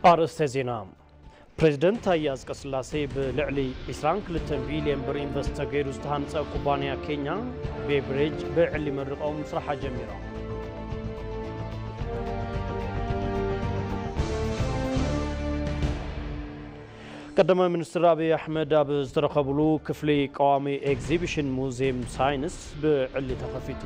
ኣርእስተ ዜና። ፕሬዝደንት ታዬ ኣጽቀስላሴ ብልዕሊ ዕስራን ክልተን ቢልዮን ብር ኢንቨስት ተገይሩ ዝተሃንጸ ኩባንያ ኬንያ ቤቨሬጅ ብዕሊ መሪቖም ስራሓ ጀሚሮም። ቀዳማይ ሚኒስትር ኣብይ ኣሕመድ ኣብ ዝተረኸብሉ ክፍሊ ቀዋሚ ኤግዚቢሽን ሙዚየም ሳይንስ ብዕሊ ተኸፊቱ።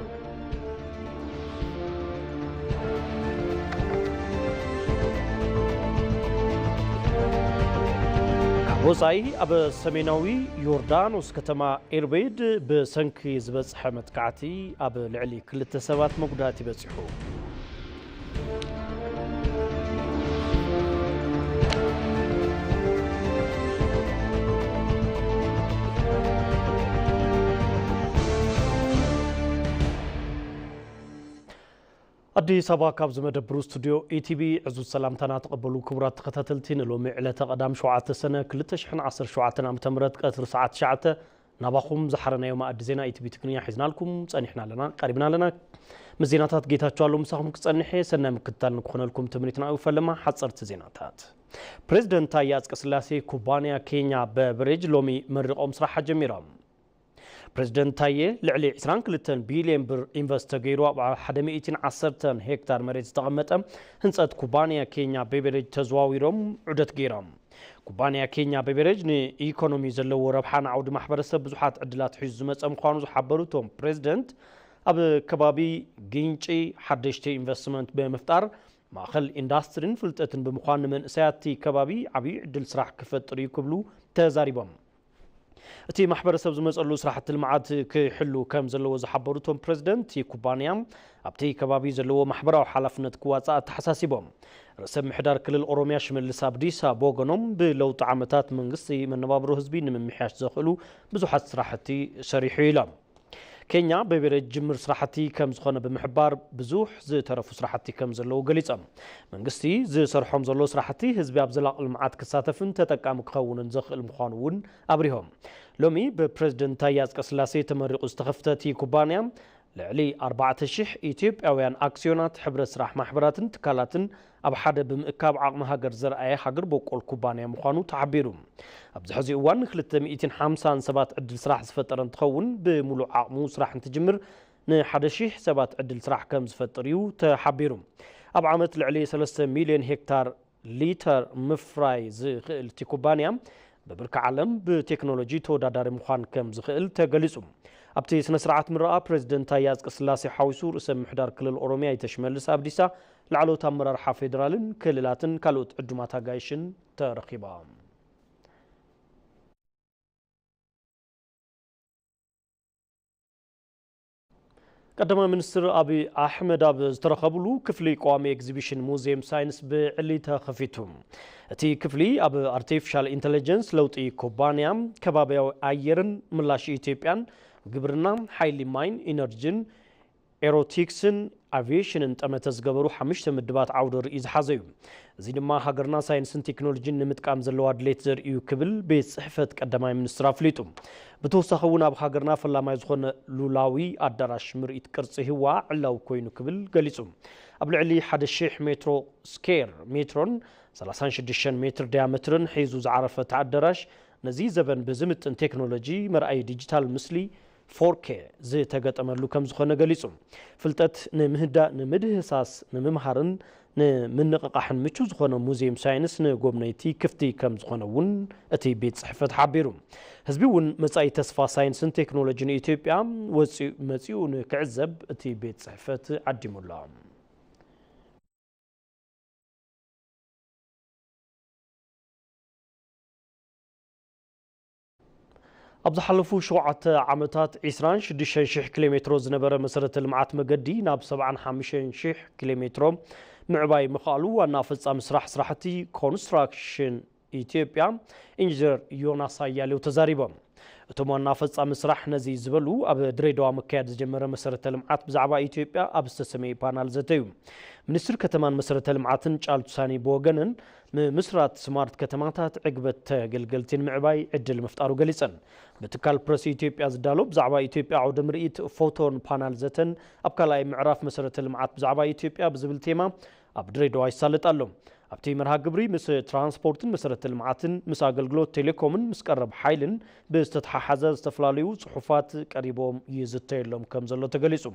ካብ ወጻኢ፣ ኣብ ሰሜናዊ ዮርዳኖስ ከተማ ኢርቤድ ብሰንኪ ዝበጽሐ መጥቃዕቲ ኣብ ልዕሊ ክልተ ሰባት መጉዳእቲ በጺሑ። ኣዲስ ኣበባ፣ ካብ ዝመደብሩ ስቱድዮ ኢቲቪ ዕዙዝ ሰላምታና ተቐበሉ ክቡራት ተኸታተልቲ። ንሎሚ ዕለተ ቀዳም ሸውዓተ ሰነ ክልተ ሽሕን ዓሰርተ ሸውዓተን ዓመተ ምህረት ቀትሪ ሰዓት ትሽዓተ ናባኹም ዝሓረናዮ መኣዲ ዜና ኢቲቪ ትግርኛ ሒዝናልኩም ጸኒሕና ኣለና፣ ቀሪብና ኣለና። ምስ ዜናታት ጌታቸው ኣለዉ ምሳኹም ክጸንሕ እየ። ሰናይ ምክትታል ንክኾነልኩም ትምኒትና እዩ። ፈለማ ሓጸርቲ ዜናታት። ፕሬዝደንት ታዬ ኣጽቀስላሴ ኩባንያ ኬንያ በቨሬጅ ሎሚ መሪቖም ስራሓ ጀሚሮም። ፕሬዝደንት ታዬ ልዕሊ ዕስራን ክልተን ቢልዮን ብር ኢንቨስት ተገይሩ ኣብ ሓደ ሚእትን ዓሰርተን ሄክታር መሬት ዝተቐመጠ ህንጸት ኩባንያ ኬንያ ቤቨሬጅ ተዘዋዊሮም ዑደት ገይሮም። ኩባንያ ኬንያ ቤቨሬጅ ንኢኮኖሚ ዘለዎ ረብሓ ንዓውዲ ማሕበረሰብ ብዙሓት ዕድላት ሒዙ ዝመጸ ምዃኑ ዝሓበሩ እቶም ፕሬዝደንት፣ ኣብ ከባቢ ግንጪ ሓደሽቲ ኢንቨስትመንት ብምፍጣር ማእኸል ኢንዳስትሪን ፍልጠትን ብምዃን ንመንእሰያት እቲ ከባቢ ዓብዪ ዕድል ስራሕ ክፈጥር እዩ ክብሉ ተዛሪቦም። እቲ ማሕበረሰብ ዝመጸሉ ስራሕቲ ልምዓት ክሕሉ ከም ዘለዎ ዝሓበሩ እቶም ፕሬዝደንት፣ እቲ ኩባንያ ኣብቲ ከባቢ ዘለዎ ማሕበራዊ ሓላፍነት ክዋጻእ ኣተሓሳሲቦም። ርእሰ ምሕዳር ክልል ኦሮሚያ ሽመልስ ኣብዲሳ ብወገኖም፣ ብለውጢ ዓመታት መንግስቲ መነባብሮ ህዝቢ ንምምሕያሽ ዘኽእሉ ብዙሓት ስራሕቲ ሰሪሑ ኢሎም። ኬንያ በቤሬጅ ጅምር ስራሕቲ ከም ዝኾነ ብምሕባር፣ ብዙሕ ዝተረፉ ስራሕቲ ከም ዘለዉ ገሊጾም። መንግስቲ ዝሰርሖም ዘሎ ስራሕቲ ህዝቢ ኣብ ዘላቒ ልምዓት ክሳተፍን ተጠቃሚ ክኸውንን ዘኽእል ምዃኑ እውን ኣብሪሆም። ሎሚ ብፕሬዝደንት ታዬ ኣጽቀስላሴ ተመሪቑ ዝተኸፍተ እቲ ኩባንያ፣ ልዕሊ ኣርባዕተ ሽሕ ኢትዮጵያውያን ኣክስዮናት፣ ሕብረት ስራሕ ማሕበራትን ትካላትን ኣብ ሓደ ብምእካብ ዓቕሚ ሃገር ዘርኣየ ሃገር በቆል ኩባንያ ምዃኑ ተሓቢሩ። ኣብዚ ሕዚ እዋን ንክልተ ሚእትን ሓምሳን ሰባት ዕድል ስራሕ ዝፈጠረ እንትኸውን፣ ብምሉእ ዓቕሙ ስራሕ እንትጅምር ንሓደ ሺሕ ሰባት ዕድል ስራሕ ከም ዝፈጥር እዩ ተሓቢሩ። ኣብ ዓመት ልዕሊ ሰለስተ ሚልዮን ሄክታር ሊተር ምፍራይ ዝኽእል እቲ ኩባንያ፣ ብብርኪ ዓለም ብቴክኖሎጂ ተወዳዳሪ ምዃን ከም ዝኽእል ተገሊጹ። ኣብቲ ስነ ስርዓት ምረቓ፣ ፕሬዝደንት ታዬ ኣጽቀስላሴ ሓዊሱ ርእሰ ምምሕዳር ክልል ኦሮሚያ ኣይተ ሽመልስ ኣብዲሳ፣ ላዕለዎት ኣመራርሓ ፌዴራልን ክልላትን ካልኦት ዕዱማት ኣጋይሽን ተረኺቦም። ቀዳማይ ሚኒስትር ኣብይ ኣሕመድ ኣብ ዝተረኸብሉ ክፍሊ ቀዋሚ ኤግዚቢሽን ሙዚየም ሳይንስ ብዕሊ ተኸፊቱ። እቲ ክፍሊ ኣብ ኣርቲፊሻል ኢንተለጀንስ፣ ለውጢ ኩባንያ፣ ከባብያዊ ኣየርን ምላሽ ኢትዮጵያን፣ ግብርና፣ ሓይሊ ማይን ኢነርጂን፣ ኤሮቲክስን ኣቪዬሽንን ጠመተ ዝገበሩ ሓሙሽተ ምድባት ዓውደ ርእይ ዝሓዘ እዩ። እዚ ድማ ሃገርና ሳይንስን ቴክኖሎጂን ንምጥቃም ዘለዋ ድሌት ዘርኢ እዩ ክብል ቤት ጽሕፈት ቀዳማይ ሚኒስትር ኣፍሊጡ። ብተወሳኺ እውን ኣብ ሃገርና ፈላማይ ዝኾነ ሉላዊ ኣዳራሽ ምርኢት ቅርጺ ህዋ ዕላዊ ኮይኑ ክብል ገሊጹ። ኣብ ልዕሊ ሓደ ሺሕ ሜትሮ ስኬር ሜትሮን ሰላሳን ሽዱሽተን ሜትር ዳያሜትርን ሒዙ ዝዓረፈ እቲ ኣዳራሽ፣ ነዚ ዘበን ብዝምጥን ቴክኖሎጂ መርኣዪ ዲጂታል ምስሊ ፎር ኬ ዝተገጠመሉ ከም ዝኾነ ገሊጹ። ፍልጠት ንምህዳእ፣ ንምድህሳስ፣ ንምምሃርን ንምንቕቓሕን ምቹ ዝኾነ ሙዚየም ሳይንስ ንጎብነይቲ ክፍቲ ከም ዝኾነ እውን እቲ ቤት ጽሕፈት ሓቢሩ። ህዝቢ እውን መጻኢ ተስፋ ሳይንስን ቴክኖሎጂን ኢትዮጵያ ወጺኡ፣ መጺኡ ንክዕዘብ እቲ ቤት ጽሕፈት ዓዲሙ ኣሎ። ኣብ ዝሓለፉ ሸውዓተ ዓመታት፣ ዕስራን ሽዱሽተን ሽሕ ኪሎ ሜትሮ ዝነበረ መሰረተ ልምዓት መገዲ ናብ ሰብዓን ሓሙሽተን ሽሕ ኪሎ ሜትሮ ምዕባይ ምኽኣሉ ዋና ፈጻሚ ስራሕ ስራሕቲ ኮንስትራክሽን ኢትዮጵያ ኢንጂነር ዮናስ ኣያሌው ተዛሪቦም። እቶም ዋና ፈጻሚ ስራሕ ነዚ ዝበሉ፣ ኣብ ድሬዳዋ ምክያድ ዝጀመረ መሰረተ ልምዓት ብዛዕባ ኢትዮጵያ ኣብ ዝተሰመየ ፓናል ዘተዩ። ሚኒስትር ከተማን መሰረተ ልምዓትን ጫልቱ ሳኒ ብወገነን፣ ምምስራት ስማርት ከተማታት ዕግበት ተገልገልቲ ንምዕባይ ዕድል ምፍጣሩ ገሊጸን። ብትካል ፕረስ ኢትዮጵያ ዝዳሎ ብዛዕባ ኢትዮጵያ ዓውደ ምርኢት ፎቶን ፓናል ዘተን ኣብ ካልኣይ ምዕራፍ መሰረተ ልምዓት ብዛዕባ ኢትዮጵያ ብዝብል ቴማ ኣብ ድሬዳዋ ይሳለጥ ኣሎ። ኣብቲ መርሃ ግብሪ ምስ ትራንስፖርትን መሰረተ ልምዓትን፣ ምስ ኣገልግሎት ቴሌኮምን ምስ ቀረብ ሓይልን ብዝተተሓሓዘ ዝተፈላለዩ ጽሑፋት ቀሪቦም ይዝተየሎም ከም ዘሎ ተገሊጹ።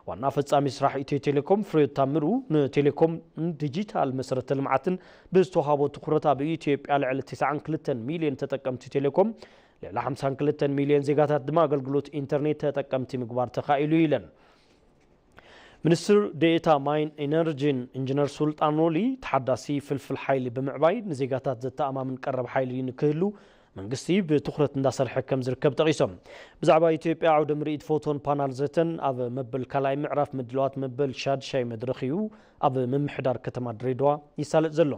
ዋና ፈጻሚ ስራሕ ኢትዮ ቴሌኮም ፍሬሕይወት ታምሩ፣ ንቴሌኮምን ዲጂታል መሰረተ ልምዓትን ብዝተዋሃቦ ትኹረት፣ ኣብ ኢትዮጵያ ልዕሊ ትስዓን ክልተን ሚልዮን ተጠቀምቲ ቴሌኮም፣ ልዕሊ ሓምሳን ክልተን ሚልዮን ዜጋታት ድማ ኣገልግሎት ኢንተርኔት ተጠቀምቲ ምግባር ተኻኢሉ ኢለን። ሚኒስትር ዴኤታ ማይን ኢነርጂን ኢንጂነር ሱልጣን ኖሊ፣ ተሓዳሲ ፍልፍል ሓይሊ ብምዕባይ ንዜጋታት ዘተኣማምን ቀረብ ሓይሊ ንክህሉ መንግስቲ ብትኹረት እንዳሰርሐ ከም ዝርከብ ጠቒሶም። ብዛዕባ ኢትዮጵያ ዓውደ ምርኢት ፎቶን ፓናል ዘተን ኣብ መበል ካልኣይ ምዕራፍ ምድላዋት መበል ሻድሻይ መድረኽ እዩ ኣብ ምምሕዳር ከተማ ድሬዳዋ ይሳለጥ ዘሎ።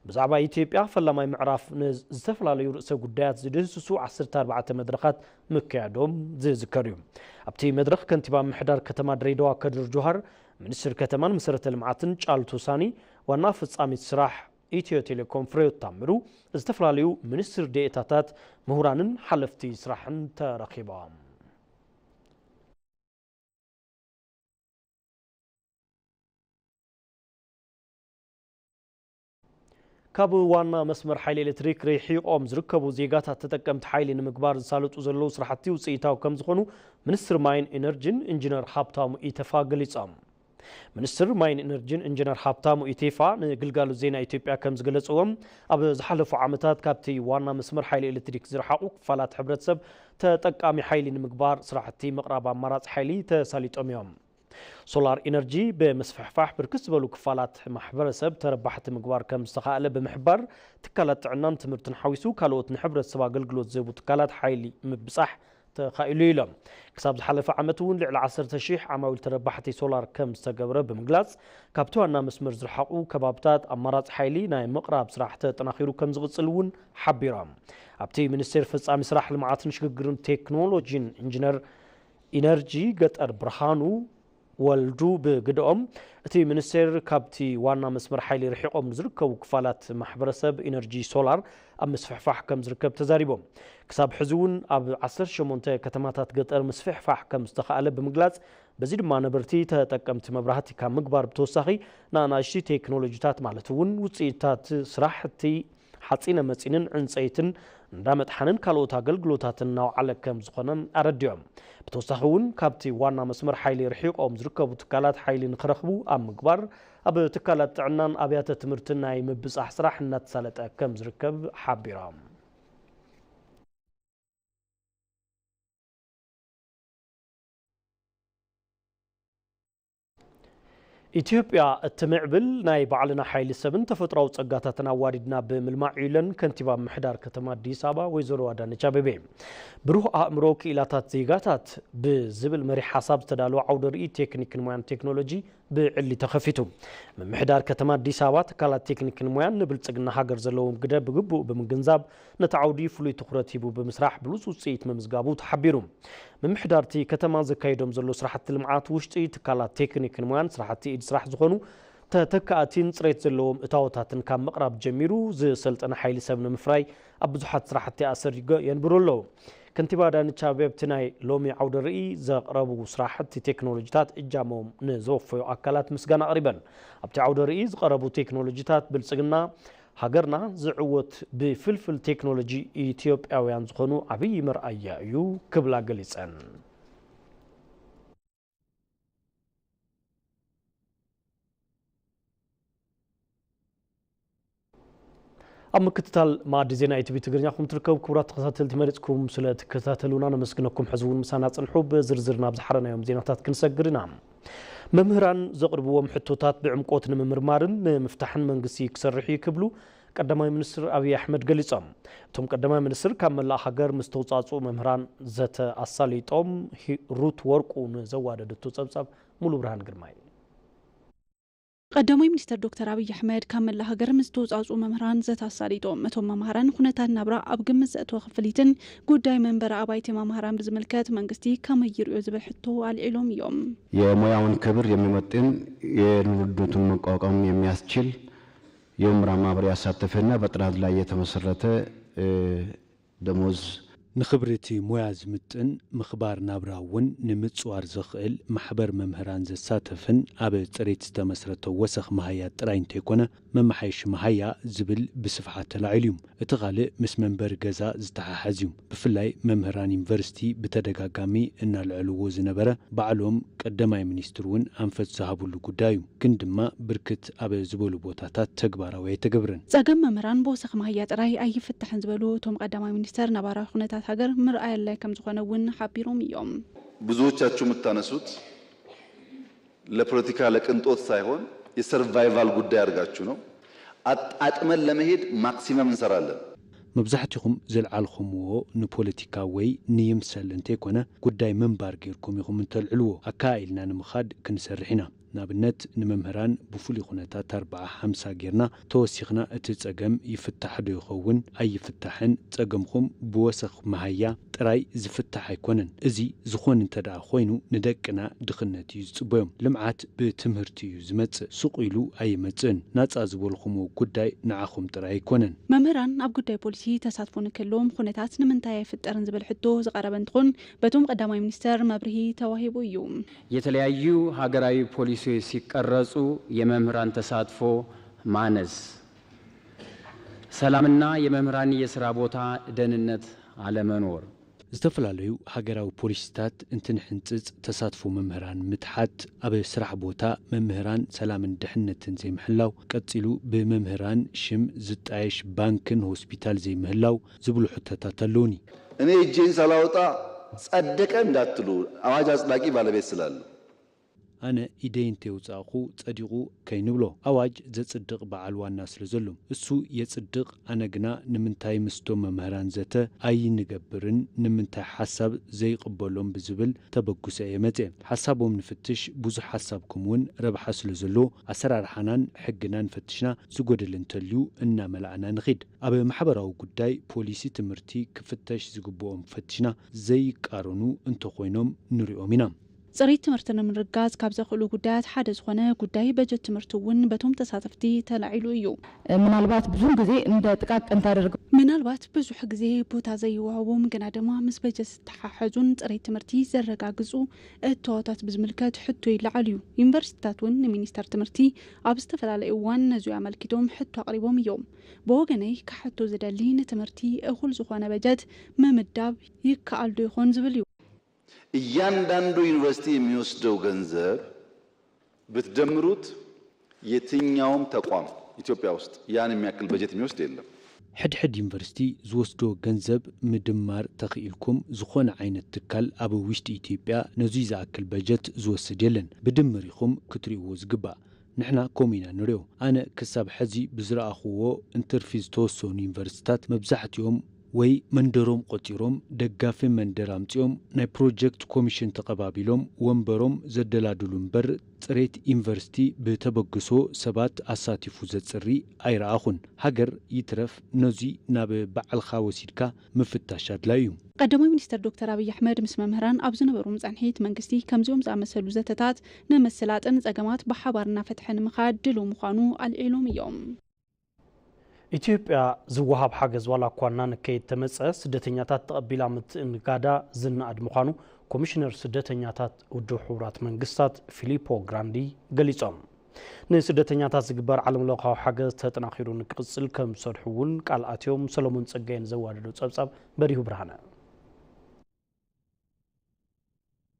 ብዛዕባ ኢትዮጵያ ፈላማይ ምዕራፍ ንዝተፈላለዩ ርእሰ ጉዳያት ዝድህስሱ ዓሰርተ ኣርባዕተ መድረኻት ምክያዶም ዝዝከር እዩ። ኣብቲ መድረኽ ከንቲባ ምምሕዳር ከተማ ድሬዳዋ ከድር ጁሃር፣ ሚኒስትር ከተማን መሰረተ ልምዓትን ጫልቱ ሳኒ፣ ዋና ፈጻሚት ስራሕ ኢትዮ ቴሌኮም ፍሬሕይወት ታምሩ፣ ዝተፈላለዩ ሚኒስትር ዴኤታታት፣ ምሁራንን ሓለፍቲ ስራሕን ተረኺቦም። ካብ ዋና መስመር ሓይሊ ኤሌክትሪክ ርሒቖም ዝርከቡ ዜጋታት ተጠቀምቲ ሓይሊ ንምግባር ዝሳለጡ ዘለዉ ስራሕቲ ውፅኢታዊ ከም ዝኾኑ ሚኒስትር ማይን ኢነርጂን ኢንጂነር ሃብታሙ ኢተፋ ገሊጾም። ሚኒስትር ማይን ኢነርጂን ኢንጂነር ሃብታሙ ኢቴፋ ንግልጋሎት ዜና ኢትዮጵያ ከም ዝገለጽዎም፣ ኣብ ዝሓለፉ ዓመታት ካብቲ ዋና መስመር ሓይሊ ኤሌክትሪክ ዝረሓቑ ክፋላት ሕብረተሰብ ተጠቃሚ ሓይሊ ንምግባር ስራሕቲ ምቕራብ ኣማራጺ ሓይሊ ተሳሊጦም እዮም። ሶላር ኢነርጂ ብምስፍሕፋሕ ብርክት ዝበሉ ክፋላት ማሕበረሰብ ተረባሕቲ ምግባር ከም ዝተኻእለ ብምሕባር፣ ትካላት ጥዕናን ትምህርትን ሓዊሱ ካልኦት ንሕብረተሰብ ኣገልግሎት ዝህቡ ትካላት ሓይሊ ምብጻሕ ተኻኢሉ ኢሎም። ክሳብ ዝሓለፈ ዓመት እውን ልዕሊ ዓሰርተ ሺሕ ዓማዊል ተረባሕቲ ሶላር ከም ዝተገብረ ብምግላጽ፣ ካብቲ ዋና መስመር ዝረሓቑ ከባብታት ኣማራጺ ሓይሊ ናይ ምቕራብ ስራሕ ተጠናኺሩ ከም ዝቕጽል እውን ሓቢሮም። ኣብቲ ሚኒስቴር ፈጻሚ ስራሕ ልምዓትን ሽግግርን ቴክኖሎጂን ኢንጂነር ኢነርጂ ገጠር ብርሃኑ ወልዱ ብግደኦም፣ እቲ ሚኒስቴር ካብቲ ዋና መስመር ሓይሊ ርሒቖም ዝርከቡ ክፋላት ማሕበረሰብ ኢነርጂ ሶላር ኣብ ምስፍሕፋሕ ከም ዝርከብ ተዛሪቦም። ክሳብ ሕዚ እውን ኣብ ዓሰርተ ሸሞንተ ከተማታት ገጠር ምስፍሕፋሕ ከም ዝተኻእለ ብምግላጽ፣ በዚ ድማ ነበርቲ ተጠቀምቲ መብራህቲ ካብ ምግባር ብተወሳኺ ንኣናእሽቲ ቴክኖሎጂታት ማለት እውን ውፅኢታት ስራሕቲ ሓፂነ መፂንን ዕንፀይትን እንዳመጥሓንን ካልኦት ኣገልግሎታትን እናውዓለ ከም ዝኾነ ኣረዲኦም። ብተወሳኺ እውን ካብቲ ዋና መስመር ሓይሊ ርሒቖም ዝርከቡ ትካላት ሓይሊ ንክረኽቡ ኣብ ምግባር፣ ኣብ ትካላት ጥዕናን ኣብያተ ትምህርትን ናይ ምብጻሕ ስራሕ እናተሳለጠ ከም ዝርከብ ሓቢሮም። ኢትዮጵያ እትምዕብል ናይ ባዕልና ሓይሊ ሰብን ተፈጥሯዊ ጸጋታትን ኣዋዲድና ብምልማዕ እዩ ኢለን ከንቲባ ምምሕዳር ከተማ ኣዲስ ኣበባ ወይዘሮ ኣዳነች ኣቤቤ። ብሩህ ኣእምሮ ክኢላታት ዜጋታት ብዝብል መሪሕ ሓሳብ ዝተዳለወ ዓውደ ርእይ ቴክኒክን ሞያን ቴክኖሎጂ ብዕሊ ተኸፊቱ። ምምሕዳር ከተማ ኣዲስ ኣበባ ትካላት ቴክኒክን ሞያን ንብልጽግና ሃገር ዘለዎም ግደ ብግቡእ ብምግንዛብ ነቲ ዓውዲ ፍሉይ ትኹረት ሂቡ ብምስራሕ ብሉጽ ውጽኢት ምምዝጋቡ ተሓቢሩ። ምምሕዳር እቲ ከተማ ዘካይዶም ዘሎ ስራሕቲ ልምዓት ውሽጢ ትካላት ቴክኒክን ሞያን ስራሕቲ ኢድ ስራሕ ዝኾኑ ተተካእቲን ጽሬት ዘለዎም እታወታትን ካብ ምቕራብ ጀሚሩ ዝሰልጠነ ሓይሊ ሰብ ንምፍራይ ኣብ ብዙሓት ስራሕቲ ኣሰሪጎ የንብሩ ኣለዉ። ከንቲባ ኣዳነች ኣቤቤ ኣብቲ ናይ ሎሚ ዓውደ ርእይ ዘቕረቡ ስራሕቲ ቴክኖሎጂታት እጃሞም ንዘወፈዩ ኣካላት ምስጋና ኣቕሪበን። ኣብቲ ዓውደ ርእይ ዝቐረቡ ቴክኖሎጂታት ብልጽግና ሃገርና ዝዕወት ብፍልፍል ቴክኖሎጂ ኢትዮጵያውያን ዝኾኑ ዓብዪ መርኣያ እዩ ክብላ ገሊጸን። ኣብ ምክትታል መኣዲ ዜና ኢቲቪ ትግርኛ ኹም ትርከቡ ክቡራት ተኸታተልቲ መሪጽኩም ስለ ትከታተሉና ነመስግነኩም። ሕዚ እውን ምሳና ጽንሑ። ብዝርዝር ናብ ዝሓረናዮም ዜናታት ክንሰግር ኢና። መምህራን ዘቕርብዎም ሕቶታት ብዕምቆት ንምምርማርን ንምፍታሕን መንግስቲ ክሰርሕ እዩ ክብሉ ቀዳማይ ሚኒስትር ኣብይ ኣሕመድ ገሊጾም። እቶም ቀዳማይ ሚኒስትር ካብ መላእ ሃገር ምስ ተውጻጹ መምህራን ዘተ ኣሳሊጦም። ሂ-፣ ሩት ወርቁ ንዘዋደደቶ ጸብጻብ ሙሉ ብርሃን ግርማይ። ቀዳማይ ሚኒስተር ዶክተር ኣብይ ኣሕመድ ካብ መላእ ሃገር ምስ ዝተውጻእጹ መምህራን ዘተ ኣሳሊጦም። እቶም መማህራን ኩነታት ናብራ ኣብ ግምት ዘእተወ ክፍሊትን ጉዳይ መንበሪ ኣባይቲ መማህራን ብዝምልከት መንግስቲ ከመይ ይርእዮ ዝብል ሕቶ ኣልዒሎም እዮም። የሙያውን ክብር የሚመጥን የኑሮ ውድነቱን መቋቋም የሚያስችል የመምህራን ማህበር ያሳተፈና በጥናት ላይ የተመሰረተ፣ እ፣ ደሞዝ ንኽብሪ እቲ ሞያ ዝምጥን ምኽባር ናብራ እውን ንምጽዋር ዘኽእል ማሕበር መምህራን ዘሳተፍን ኣብ ጽሬት ዝተመስረተ ወሰኽ መሃያ ጥራይ እንተይኮነ መመሓየሺ መሃያ ዝብል ብስፍሓት ተላዒሉ እዩ። እቲ ካልእ ምስ መንበሪ ገዛ ዝተሓሓዝ እዩ። ብፍላይ መምህራን ዩኒቨርሲቲ ብተደጋጋሚ እናልዐልዎ ዝነበረ ባዕሎም ቀዳማይ ሚኒስትር እውን ኣንፈት ዝሃብሉ ጉዳይ እዩ። ግን ድማ ብርክት ኣብ ዝበሉ ቦታታት ተግባራዊ ኣይተገብረን። ጸገም መምህራን ብወሰኽ መሃያ ጥራይ ኣይፍታሕን ዝበሉ እቶም ቀዳማይ ሚኒስተር፣ ነባራዊ ኩነታት ሃገር ምርኣይ ኣድላይ ከም ዝኾነ እውን ሓቢሮም እዮም። ብዙዎቻችሁ የምታነሱት ለፖለቲካ ለቅንጦት ሳይሆን የሰርቫይቫል ጉዳይ አድርጋችሁ ነው። አጣጥመን ለመሄድ ማክሲመም እንሰራለን። መብዛሕትኹም ዘልዓልኹምዎ ንፖለቲካ ወይ ንይምሰል እንተይኮነ ጉዳይ ምንባር ጌርኩም ኢኹም እንተልዕልዎ። ኣከኣኢልና ንምኻድ ክንሰርሕ ኢና። ንኣብነት ንመምህራን ብፍሉይ ኩነታት ኣርብዓ ሓምሳ ጌርና ተወሲኽና እቲ ጸገም ይፍታሕ ዶ ይኸውን ኣይፍታሕን፣ ጸገምኹም ብወሰኽ መሃያ ጥራይ ዝፍታሕ ኣይኮነን። እዚ ዝኾን እንተ ደኣ ኮይኑ ንደቅና ድኽነት እዩ ዝጽበዮም። ልምዓት ብትምህርቲ እዩ ዝመጽእ፣ ሱቕ ኢሉ ኣይመጽእን። ናጻ ዝበልኹምዎ ጉዳይ ንዓኹም ጥራይ ኣይኮነን። መምህራን ኣብ ጉዳይ ፖሊሲ ተሳትፎ ንክህልዎም ኩነታት ንምንታይ ኣይፍጠርን ዝብል ሕቶ ዝቐረበ እንትኾን በቶም ቀዳማይ ሚኒስተር መብርሂ ተዋሂቡ እዩ። የተለያዩ ሀገራዊ ፖሊሲዎች ሲቀረጹ የመምህራን ተሳትፎ ማነስ፣ ሰላምና የመምህራን የስራ ቦታ ደህንነት አለመኖር። ዝተፈላለዩ ሃገራዊ ፖሊሲታት እንትንሕንጽጽ ተሳትፎ መምህራን ምትሓት፣ ኣብ ስራሕ ቦታ መምህራን ሰላምን ድሕነትን ዘይምሕላው፣ ቀጺሉ ብመምህራን ሽም ዝጣየሽ ባንክን ሆስፒታል ዘይምህላው ዝብሉ ሕቶታት ኣለዉኒ። እኔ እጄን ሳላወጣ ጸደቀ እንዳትሉ አዋጅ አጽዳቂ ባለቤት ስላሉ። ኣነ ኢደይ እንተየውጻእኹ ጸዲቑ ከይንብሎ፣ ኣዋጅ ዘጽድቕ በዓል ዋና ስለ ዘሎ፣ እሱ የጽድቕ፣ ኣነ ግና ንምንታይ ምስቶም መምህራን ዘተ ኣይንገብርን፣ ንምንታይ ሓሳብ ዘይቕበሎም ብዝብል ተበግሶ እየ መጽየ። ሓሳቦም ንፍትሽ፣ ብዙሕ ሓሳብኩም እውን ረብሓ ስለ ዘለዎ፣ ኣሰራርሓናን ሕግናን ፈትሽና ዝጎደለ እንተልዩ እናመላእና ንኺድ። ኣብ ማሕበራዊ ጉዳይ፣ ፖሊሲ ትምህርቲ ክፍተሽ ዝግብኦም ፈትሽና ዘይቃረኑ እንተኾይኖም ንሪኦም ኢና። ጽሬት ትምህርቲ ንምርጋጽ ካብ ዘኽእሉ ጉዳያት ሓደ ዝኾነ ጉዳይ በጀት ትምህርቲ እውን በቶም ተሳተፍቲ ተላዒሉ እዩ። ምናልባት ብዙውን ጊዜ እንደ ጥቃቅን ታደርገው ምናልባት ብዙሕ ግዜ ቦታ ዘይወሃቦም ግና ድማ ምስ በጀት ዝተሓሓዙን ጽሬት ትምህርቲ ዘረጋግጹ እተዋታት ብዝምልከት ሕቶ ይለዓል እዩ። ዩኒቨርሲቲታት እውን ንሚኒስተር ትምህርቲ ኣብ ዝተፈላለየ እዋን ነዙይ ኣመልኪቶም ሕቶ ኣቕሪቦም እዮም። ብወገነይ ክሓቶ ዝደሊ ንትምህርቲ እኹል ዝኾነ በጀት ምምዳብ ይከኣል ዶ ይኾን ዝብል እዩ። እያንዳንዱ ዩኒቨርሲቲ የሚወስደው ገንዘብ ብትደምሩት የትኛውም ተቋም ኢትዮጵያ ውስጥ ያን የሚያክል በጀት የሚወስድ የለም። ሕድሕድ ዩኒቨርሲቲ ዝወስዶ ገንዘብ ምድማር ተኽኢልኩም ዝኾነ ዓይነት ትካል ኣብ ውሽጢ ኢትዮጵያ ነዙይ ዝኣክል በጀት ዝወስድ የለን። ብድምር ኢኹም ክትርእይዎ ዝግባእ። ንሕና ከምኡ ኢና ንሪኦ። ኣነ ክሳብ ሕዚ ብዝረኣኹዎ እንትርፊ ዝተወሰኑ ዩኒቨርሲታት መብዛሕትኦም ወይ መንደሮም ቆጺሮም ደጋፊ መንደር ኣምጺኦም ናይ ፕሮጀክት ኮሚሽን ተቐባቢሎም ወንበሮም ዘደላድሉ እምበር ጽሬት ዩኒቨርሲቲ ብተበግሶ ሰባት ኣሳቲፉ ዘጽሪ ኣይረኣኹን። ሃገር ይትረፍ ነዙይ ናብ ባዕልኻ ወሲድካ ምፍታሽ ኣድላዩ እዩ። ቀዳማይ ሚኒስተር ዶክተር ኣብይ ኣሕመድ ምስ መምህራን ኣብ ዝነበሮም ጻንሒት መንግስቲ ከምዚኦም ዝኣመሰሉ ዘተታት ንምስላጥን ጸገማት ብሓባር እናፈትሐ ንምኻድ ድሉው ምዃኑ ኣልዒሎም እዮም። ኢትዮጵያ ዝወሃብ ሓገዝ ዋላ እኳ እናነከየ ተመጸ ስደተኛታት ተቐቢላ ምትእንጋዳ ዝነኣድ ምዃኑ ኮሚሽነር ስደተኛታት ውድብ ሕቡራት መንግስታት ፊሊፖ ግራንዲ ገሊጾም። ንስደተኛታት ዝግበር ዓለም ለኻዊ ሓገዝ ተጠናኺሩ ንክቕጽል ከም ዝሰርሑ እውን ቃል ኣትዮም። ሰሎሞን ጸጋይን ዘዋደዶ ጸብጻብ በሪሁ ብርሃነ።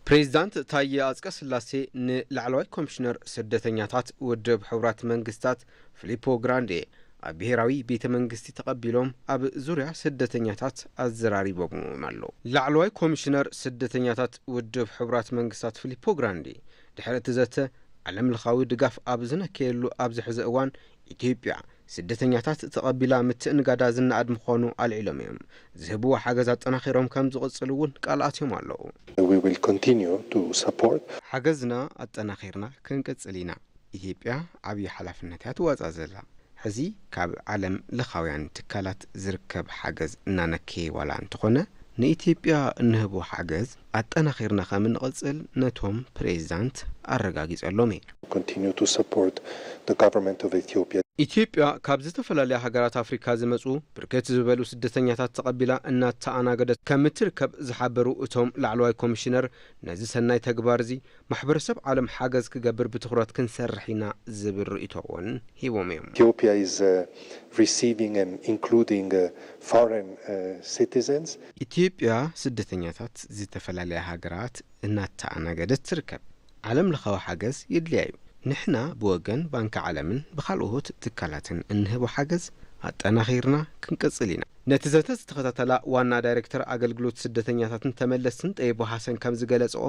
ፕሬዚዳንት ታየ ኣጽቀ ስላሴ ንላዕለዋይ ኮሚሽነር ስደተኛታት ውድብ ሕቡራት መንግስታት ፊሊፖ ግራንዴ ኣብ ብሄራዊ ቤተ መንግስቲ ተቐቢሎም ኣብ ዙርያ ስደተኛታት ኣዘራሪቦምዎም ኣለዉ። ላዕለዋይ ኮሚሽነር ስደተኛታት ውድብ ሕቡራት መንግስታት ፊሊፖ ግራንዴ ድሕሪ እቲ ዘተ ዓለም ለኻዊ ድጋፍ ኣብ ዝነከየሉ ኣብዚ ሕዚ እዋን ኢትዮጵያ ስደተኛታት ተቐቢላ ምትእንጋዳ ዝነኣድ ምዃኑ ኣልዒሎም እዮም። ዝህብዎ ሓገዝ ኣጠናኺሮም ከም ዝቕፅሉ እውን ቃል ኣትዮም ኣለዉ። We will continue to support. ሓገዝና ኣጠናኺርና ክንቅፅል ኢና። ኢትዮጵያ ዓብዪ ሓላፍነት እያ ትዋፃእ ዘላ። ሕዚ ካብ ዓለም ለኻውያን ትካላት ዝርከብ ሓገዝ እናነከየ ዋላ እንተኾነ ንኢትዮጵያ እንህቦ ሓገዝ ኣጠናኺርና ከም እንቕፅል ነቶም ፕሬዚዳንት ኣረጋጊጸሎም እየ። continue to support the government of Ethiopia. ኢትዮጵያ ካብ ዝተፈላለያ ሃገራት ኣፍሪካ ዝመፁ ብርክት ዝበሉ ስደተኛታት ተቐቢላ እናተኣናገደት ከምትርከብ ዝሓበሩ እቶም ላዕለዋይ ኮሚሽነር፣ ነዚ ሰናይ ተግባር እዚ ማሕበረሰብ ዓለም ሓገዝ ክገብር ብትኹረት ክንሰርሕ ኢና ዝብል ርእይቶ እውን ሂቦም እዮም። Ethiopia is uh, receiving and including uh, foreign uh, citizens. ኢትዮጵያ ስደተኛታት ዝተፈላለያ ሃገራት እናተኣናገደት ትርከብ። ዓለም ለኻዊ ሓገዝ የድልያ እዩ። ንሕና ብወገን ባንኪ ዓለምን ብካልኦት ትካላትን እንህቦ ሓገዝ ኣጠናኺርና ክንቅጽል ኢና። ነቲ ዘተ ዝተኸታተላ ዋና ዳይሬክተር ኣገልግሎት ስደተኛታትን ተመለስትን ጠይቦ ሓሰን ከም ዝገለጽኦ፣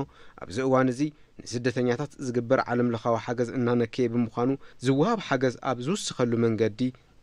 ኣብዚ እዋን እዚ ንስደተኛታት ዝግበር ዓለም ለኻዊ ሓገዝ እናነከየ ብምዃኑ፣ ዝወሃብ ሓገዝ ኣብ ዝውስኸሉ መንገዲ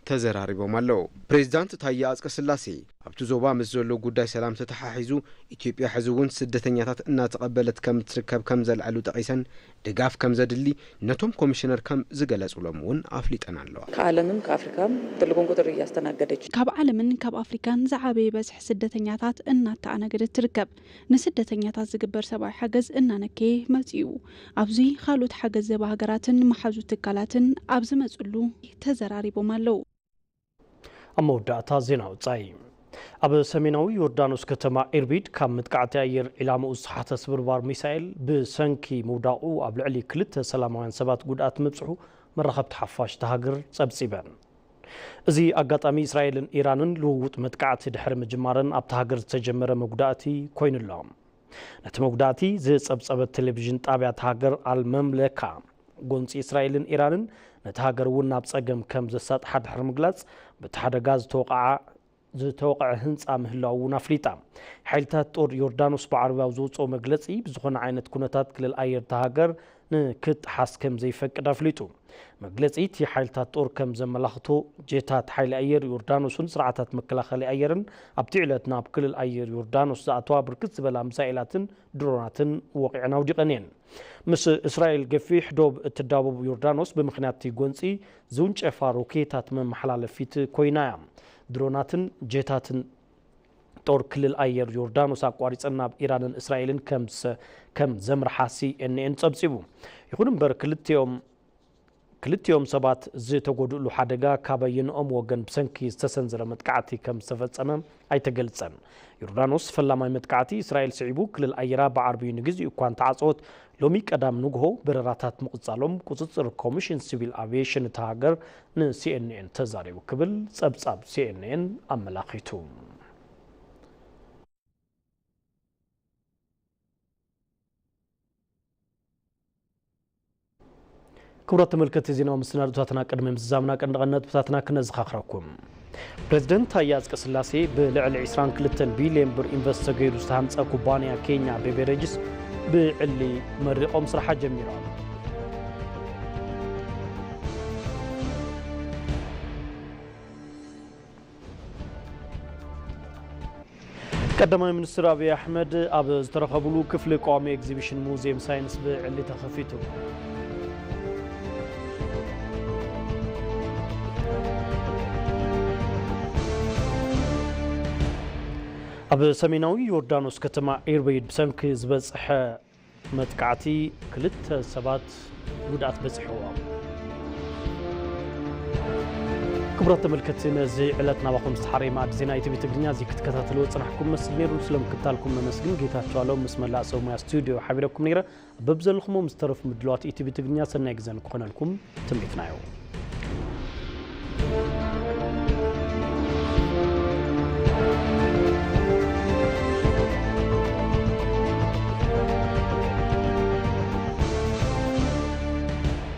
ተዘራሪቦም ኣለዉ። ፕሬዚዳንት ታየ ኣፅቀስላሴ ኣብቲ ዞባ ምስ ዘሎ ጉዳይ ሰላም ተተሓሒዙ፣ ኢትዮጵያ ሕዚ እውን ስደተኛታት እናተቐበለት ከም ትርከብ ከም ዘልዐሉ ጠቒሰን፣ ድጋፍ ከም ዘድሊ ነቶም ኮሚሽነር ከም ዝገለጹሎም እውን ኣፍሊጠን ኣለዋ። ከዓለምም ከኣፍሪካም ትልቁን ቁጥር እያስተናገደች ካብ ዓለምን ካብ ኣፍሪካን ዝዓበየ በዝሒ ስደተኛታት እናተኣናገደት ትርከብ። ንስደተኛታት ዝግበር ሰብኣዊ ሓገዝ እናነከየ መፂኡ። ኣብዚ ካልኦት ሓገዝ ዘባ ሃገራትን መሓዙ ትካላትን ኣብ ዝመፅሉ ተዘራሪቦም ኣለዉ። ኣብ መወዳእታ ዜና ወጻኢ። ኣብ ሰሜናዊ ዮርዳኖስ ከተማ ኢርቢድ ካብ መጥቃዕቲ ኣየር ዒላምኡ ዝሰሓተ ስብርባር ሚሳኤል ብሰንኪ ምውዳቑ ኣብ ልዕሊ ክልተ ሰላማውያን ሰባት ጉድኣት ምብጽሑ መራኸብቲ ሓፋሽ እታ ሃገር ጸብጺበን። እዚ ኣጋጣሚ እስራኤልን ኢራንን ልውውጥ መጥቃዕቲ ድሕሪ ምጅማረን ኣብታ ሃገር ዝተጀመረ መጉዳእቲ ኮይኑ'ሎ። ነቲ መጉዳእቲ ዝጸብጸበት ቴሌቪዥን ጣብያ እታ ሃገር ኣልመምለካ፣ ጎንጺ እስራኤልን ኢራንን ነቲ ሃገር እውን ናብ ጸገም ከም ዘሳጥሓ ድሕሪ ምግላጽ፣ በቲ ሓደጋ ዝተወቕዓ ዝተወቕዐ ህንጻ ምህላዉ እውን ኣፍሊጣ። ሓይልታት ጦር ዮርዳኖስ ብዓረብያ ኣብ ዘውጽኦ መግለጺ፣ ብዝኾነ ዓይነት ኩነታት ክልል ኣየር እታ ሃገር ንክጥሓስ ከም ዘይፈቅድ ኣፍሊጡ። መግለጺ እቲ ሓይልታት ጦር ከም ዘመላኽቶ፣ ጀታት ሓይሊ ኣየር ዮርዳኖስን ስርዓታት መከላኸሊ ኣየርን ኣብቲ ዕለት ናብ ክልል ኣየር ዮርዳኖስ ዝኣተዋ ብርክት ዝበላ ሚሳኤላትን ድሮናትን ወቒዐን ኣውዲቐን እየን። ምስ እስራኤል ገፊሕ ዶብ እትዳወብ ዮርዳኖስ፣ ብምኽንያት እቲ ጎንጺ ዝውንጨፋ ሮኬታት መመሓላለፊት ኮይና እያ። ድሮናትን ጀታትን ጦር ክልል ኣየር ዮርዳኖስ ኣቋሪጸን ናብ ኢራንን እስራኤልን ከም ዘምርሓ ሲኤንኤን ጸብጺቡ። ይኹን እምበር፣ ክልቲኦም ክልቲኦም ሰባት ዝተጎድእሉ ሓደጋ ካበየንኦም ወገን ብሰንኪ ዝተሰንዘረ መጥቃዕቲ ከም ዝተፈጸመ ኣይተገልጸን። ዮርዳኖስ ፈላማይ መጥቃዕቲ እስራኤል ስዒቡ፣ ክልል ኣየራ ብዓርቢ ንግዜኡ እኳ እንተዓጸወት፣ ሎሚ ቀዳም ንግሆ በረራታት ምቕጻሎም ቁጽጽር ኮሚሽን ሲቪል ኣቪየሽን እታ ሃገር ንሲኤንኤን ተዛሪቡ ክብል ጸብጻብ ሲኤንኤን ኣመላኺቱ። ክቡራት ተመልከትቲ ዜናዊ መሰናድኦታትና፣ ቅድሚ ምዝዛምና ቀንዲ ቀንዲ ነጥብታትና ክነዘኻኽረኩም። ፕሬዝደንት ታየ ኣጽቀስላሴ ብልዕሊ ዕስራን ክልተን ቢልዮን ብር ኢንቨስት ተገይሩ ዝተሃንጸ ኩባንያ ኬንያ ቤቨሬጅስ ብዕሊ መሪቖም ስራሓ ጀሚሮም። ቀዳማይ ሚኒስትር ኣብይ ኣሕመድ ኣብ ዝተረኸብሉ ክፍሊ ቀዋሚ ኤግዚቢሽን ሙዚየም ሳይንስ ብዕሊ ተኸፊቱ። ኣብ ሰሜናዊ ዮርዳኖስ ከተማ ኢርቢድ ብሰንኪ ዝበጽሐ መጥቃዕቲ ክልተ ሰባት ጉድኣት በጺሕዎም። ክቡራት ተመልከትቲ፣ ነዚ ዕለት ናባኹም ዝተሓረየ መኣዲ ዜና ኢቲቪ ትግርኛ እዚ ክትከታተልዎ ዝጸናሕኩም መስል ነይሩ። ስለ ምክትታልኩም ነመስግን። ጌታቸው ኣለው ምስ መላእ ሰብ ሞያ ስቱድዮ ሓቢረኩም ነይረ። በብዘለኹሞ ምስ ዝተረፉ ምድላዋት ኢቲቪ ትግርኛ ሰናይ ግዜ ንክኾነልኩም ትምኒትና እዩ።